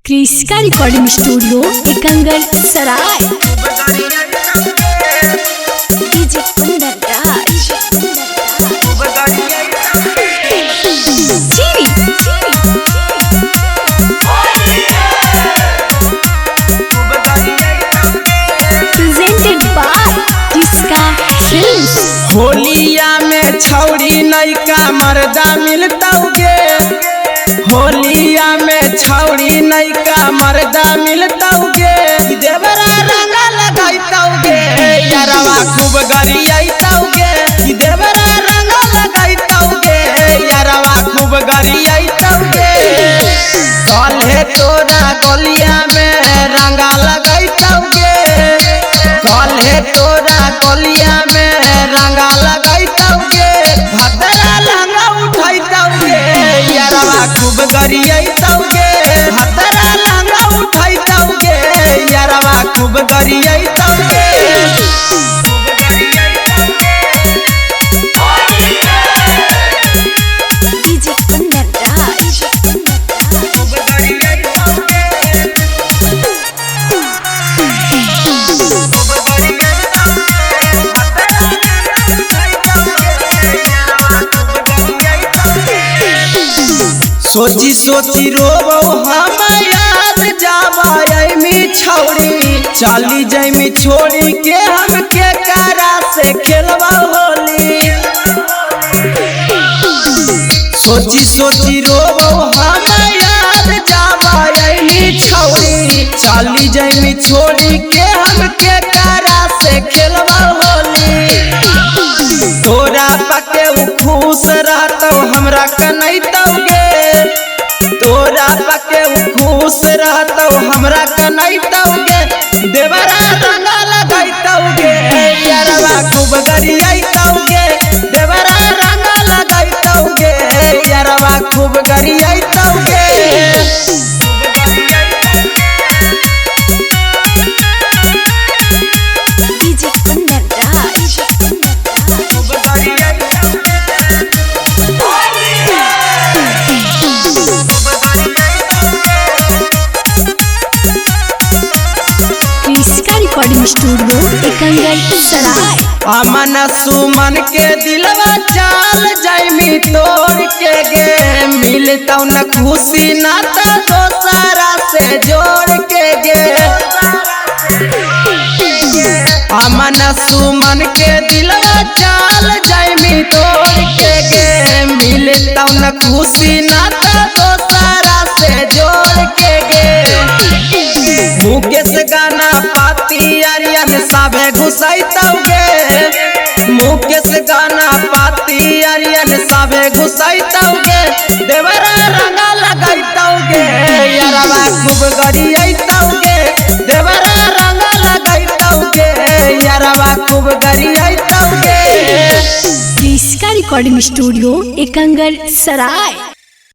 Krishka recording studio Ekangar Sarai. DJ Kundan Raj. Chiri presented by Krishka films. होलिया में छौरी नैका मर्दा मिलतौगे, होलिया में छौरी नैका मर्दा मिलतौगे, देवरा रंगा लगाइतौगे, यारवा खूब गरियाइतौगे, देवरा रंगा लगाइतौगे, यारवा खूब गरियाइतौगे। कल्हे तोरा गलिया में रंगा लगाइतौगे, कल्हे तोरा गलिया में रंगा लगाइतौगे, भतरा लहंगा उठाइतौगे, यारवा खूब गरियाइतौगे, भतरा लहंगा उठाइतौगे, यारवा खूब गरियाइतौगे। डीजे कुंदन राज। सोची सोची रोबो हम याद जाबायमी छौरी, चाली जैमी छोड़ी के हम के करा से खेलबा होली। सोची सोची रोबो हम याद जाबायमी छौरी, चाली जैमी छोड़ी के हम के करा से खेलबा होली। तोरा पके उ खुश रहतौ हमरा कनैतौगे, तोरा पके उ खुश रहतौ हमरा कनैतौगे, देवरा रंगा लगाइतौगे, यारवा खूब गरियाइतौगे, देवरा रंगा लगाइतौगे, यारवा खूब गरियाइतौगे। DJ Kundan Raj. Krishna recording studio एकंगल सराय। अमन सुमन के दिलवा चाल जैमी तोड़ के गे, मिलतौ न खुशी ना त दोसरा से जोड़ के गे। अमन सुमन के दिलवा चाल जैमी तोड़ के गे, मिलतौ न खुशी ना त दोसरा से जोड़ के गे। मुकेश गाना पाती आर्यन साभे घुसाइतौगे, मुकेश गाना पाती आर्यन साभे घुसाइतौगे, देवरा रंगा लगाइतौगे, यारवा खूब गरियाइतौगे, देवरा रंगा लगाइतौगे, यारवा खूब गरियाइतौगे। कृष्णा रिकॉर्डिंग स्टूडियो एकंगल सराय।